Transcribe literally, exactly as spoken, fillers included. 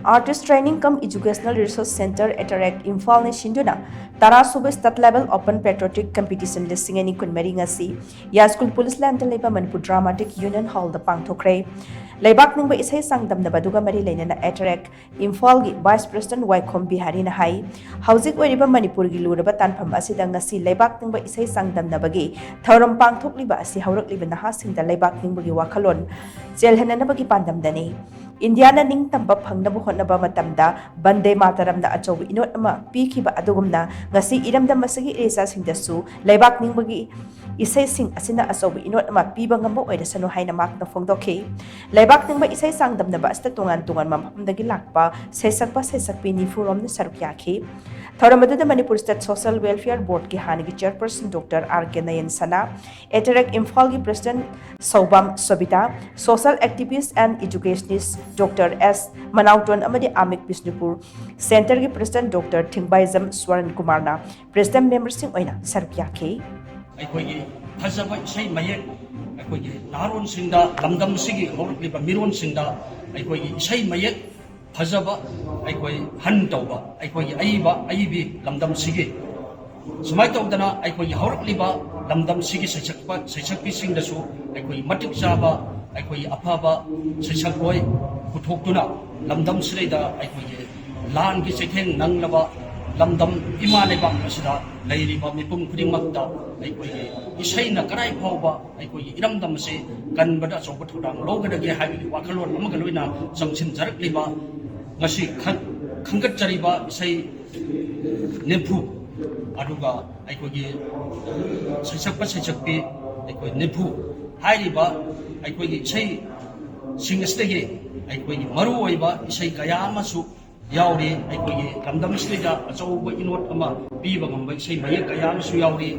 Artist Training cum Educational Resource Centre, ATAREC, ꯏꯝꯐꯥꯜꯅ ꯁꯤꯟꯗꯨꯅ ꯇꯔꯥꯁꯨꯕ State Level Open Patriotic Competition ꯂꯤꯁꯤꯡ ꯑꯅꯤ ꯀꯨꯟꯃꯔꯤ ꯉꯁꯤ ꯌꯥꯏꯁ꯭ꯀꯨꯜ ꯄꯨꯂꯤꯁ ꯂꯥꯏꯟꯗ ꯂꯩꯕ ꯃꯅꯤꯄꯨꯔ ꯗ꯭ꯔꯥꯃꯥꯇꯤꯛ ꯌꯨꯅꯤꯌꯟ ꯍꯣꯜꯗ ꯄꯥꯡꯊꯣꯛꯈ꯭ꯔꯦ꯫ ꯂꯩꯕꯥꯛ ꯅꯤꯡꯕ ꯏꯁꯩ ꯆꯥꯡꯗꯝꯅꯕ ꯑꯗꯨꯒ ꯃꯔꯤ ꯂꯩꯅꯅ ATAREC ꯏꯝꯐꯥꯜꯒꯤ ꯚꯥꯏꯁ ꯄ꯭ꯔꯦꯁꯤꯗꯦꯟꯠ ꯋꯥꯏꯈꯣꯝ ꯕꯤꯍꯥꯔꯤꯅ ꯍꯥꯏ, ꯍꯧꯖꯤꯛ ꯑꯣꯏꯔꯤꯕ ꯃꯅꯤꯄꯨꯔꯒꯤ ꯂꯨꯔꯕ ꯇꯥꯟꯐꯝ ꯑꯁꯤꯗ ꯉꯁꯤ ꯂꯩꯕꯥꯛ ꯅꯤꯡꯕ ꯏꯁꯩ ꯆꯥꯡꯗꯝꯅꯕꯒꯤ ꯊꯧꯔꯝ ꯄꯥꯡꯊꯣꯛꯂꯤꯕ ꯑꯁꯤ ꯍꯧꯔꯛꯂꯤꯕ ꯅꯍꯥꯁꯤꯡꯗ ꯂꯩꯕꯥꯛ ꯅꯤꯡꯕꯒꯤ ꯋꯥꯈꯜꯂꯣꯟ ꯆꯦꯜꯍꯟꯅꯅꯕꯒꯤ ꯄꯥꯟꯗꯝꯗꯅꯤ꯫ ꯏꯟꯗꯤꯌꯥꯅ ꯅꯤꯡꯇꯝꯕ ꯐꯪꯅꯕ ꯍꯣꯠꯅꯕ ꯃꯇꯝꯗ ꯕꯟꯗꯦ ꯃꯥꯇꯔꯝꯅ ꯑꯆꯧꯕ ꯏꯅꯣꯠ ꯑꯃ ꯄꯤꯈꯤꯕ ꯑꯗꯨꯒꯨꯝꯅ ꯉꯁꯤ ꯏꯔꯝꯗꯝ ꯑꯁꯤꯒꯤ ꯏꯔꯩꯆꯥꯁꯤꯡꯗꯁꯨ ꯂꯩꯕꯥꯛ ꯅꯤꯡꯕꯒꯤ ꯏꯁꯩꯁꯤꯡ ꯑꯁꯤꯅ ꯑꯆꯧꯕ ꯏꯅꯣꯠ ꯑꯃ ꯄꯤꯕ ꯉꯝꯕ ꯑꯣꯏꯔꯁꯅꯨ ꯍꯥꯏꯅ ꯃꯍꯥꯛꯅ ꯐꯣꯡꯗꯣꯛꯈꯤ꯫ ꯂꯩꯕꯥꯛ ꯅꯤꯡꯕ ꯏꯁꯩ ꯆꯥꯡꯗꯝꯅꯕ ꯑꯁꯤꯗ ꯇꯣꯉꯥꯟ ꯇꯣꯉꯥꯟꯕ ꯃꯐꯝꯗꯒꯤ ꯂꯥꯛꯄ ꯁꯩꯁꯛꯄ ꯁꯩꯁꯛꯄꯤ ꯅꯤꯐꯨ ꯔꯣꯝꯅ ꯁꯔꯨꯛ ꯌꯥꯈꯤ꯫ ꯊꯧꯔꯝ ꯑꯗꯨꯗ ꯃꯅꯤꯄꯨꯔ State Social Welfare Boardꯀꯤ ꯍꯥꯟꯅꯒꯤ chairperson Doctor R K ꯅꯌꯟ ꯁꯅꯥ, ATAREC ꯏꯝꯐꯥꯜꯒꯤ president ꯁꯧꯕꯥꯝ ꯁꯣꯕꯤꯇꯥ, social activist and educationist Doctor S ꯃꯅꯥꯎꯇꯣꯟ ꯑꯃꯗꯤ ꯑꯃꯤꯛ ꯕꯤꯁꯅꯨꯄꯨꯔ centreꯒꯤ president Doctor ꯊꯤꯡꯕꯥꯏꯖꯝ ꯁ꯭ꯋꯔꯟ ꯀꯨꯃꯥꯔꯅ president memberꯁꯤꯡ ꯑꯣꯏꯅ ꯁꯔꯨꯛ ꯌꯥꯈꯤ꯫ ꯑꯩꯈꯣꯏꯒꯤ ꯐꯖꯕ ꯏꯁꯩ ꯃꯌꯦꯛ, ꯑꯩꯈꯣꯏꯒꯤ ꯅꯍꯥꯔꯣꯟꯁꯤꯡꯗ, ꯂꯝꯗꯝꯁꯤꯒꯤ ꯍꯧꯔꯛꯂꯤꯕ ꯃꯤꯔꯣꯟꯁꯤꯡꯗ ꯑꯩꯈꯣꯏꯒꯤ ꯏꯁꯩ ꯃꯌꯦꯛ ꯐꯖꯕ, ꯑꯩꯈꯣꯏ ꯍꯟ ꯇꯧꯕ, ꯑꯩꯈꯣꯏꯒꯤ ꯑꯏꯕ ꯑꯏꯕꯤ ꯂꯝꯗꯝꯁꯤꯒꯤ, ꯁꯨꯃꯥꯏꯅ ꯇꯧꯗꯅ ꯑꯩꯈꯣꯏꯒꯤ ꯍꯧꯔꯛꯂꯤꯕ ꯂꯝꯗꯝꯁꯤꯒꯤ ꯁꯩꯁꯛꯄ ꯁꯩꯁꯛꯄꯤꯁꯤꯡꯗꯁꯨ ꯑꯩꯈꯣꯏꯒꯤ ꯃꯇꯤꯛ ꯆꯥꯕ, ꯑꯩꯈꯣꯏꯒꯤ ꯑꯐꯕ ꯁꯩꯁꯛꯂꯣꯏ ꯄꯨꯊꯣꯛꯇꯨꯅ ꯂꯝꯗꯝꯁꯤꯗꯩꯗ ꯑꯩꯈꯣꯏꯒꯤ ꯂꯥꯟꯒꯤ ꯆꯩꯊꯦꯡ ꯅꯪꯂꯕ ꯂꯝꯗꯝ ꯏꯃꯥ ꯂꯩꯕꯥꯛ ꯑꯁꯤꯗ ꯂꯩꯔꯤꯕ ꯃꯤꯄꯨꯝ ꯈꯨꯗꯤꯡꯃꯛꯇ ꯑꯩꯈꯣꯏꯒꯤ ꯏꯁꯩꯅ ꯀꯗꯥꯏ ꯐꯥꯎꯕ ꯑꯩꯈꯣꯏꯒꯤ ꯏꯔꯝꯗꯝ ꯑꯁꯤ ꯀꯟꯕꯗ ꯑꯆꯧꯕ ꯊꯧꯗꯥꯡ ꯂꯧꯒꯗꯒꯦ ꯍꯥꯏꯕꯒꯤ ꯋꯥꯈꯜꯂꯣꯟ ꯑꯃꯒ ꯂꯣꯏꯅ ꯆꯪꯁꯤꯟꯖꯔꯛꯂꯤꯕ ꯉꯁꯤ ꯈꯪ-, ꯈꯟꯒꯠꯆꯔꯤꯕ ꯏꯁꯩ ꯅꯤꯐꯨ, ꯑꯗꯨꯒ ꯑꯩꯈꯣꯏꯒꯤ ꯁꯩꯁꯛꯄ ꯁꯩꯁꯛꯄꯤ ꯑꯩꯈꯣꯏ ꯅꯤꯐꯨ ꯍꯥꯏꯔꯤꯕ ꯑꯩꯈꯣꯏꯒꯤ ꯏꯁꯩꯁꯤꯡ ꯑꯁꯤꯗꯒꯤ ꯑꯩꯈꯣꯏꯒꯤ ꯃꯔꯨꯑꯣꯏꯕ ꯏꯁꯩ ꯀꯌꯥ ꯑꯃꯁꯨ ꯌꯥꯎꯔꯤ꯫ ꯑꯩꯈꯣꯏꯒꯤ ꯂꯝꯗꯝꯁꯤꯗ ꯑꯆꯧꯕ ꯏꯅꯣꯠ ꯑꯃ ꯄꯤꯕ ꯉꯝꯕ ꯏꯁꯩ ꯃꯌꯦꯛ ꯀꯌꯥ ꯑꯃꯁꯨ ꯌꯥꯎꯔꯤ꯫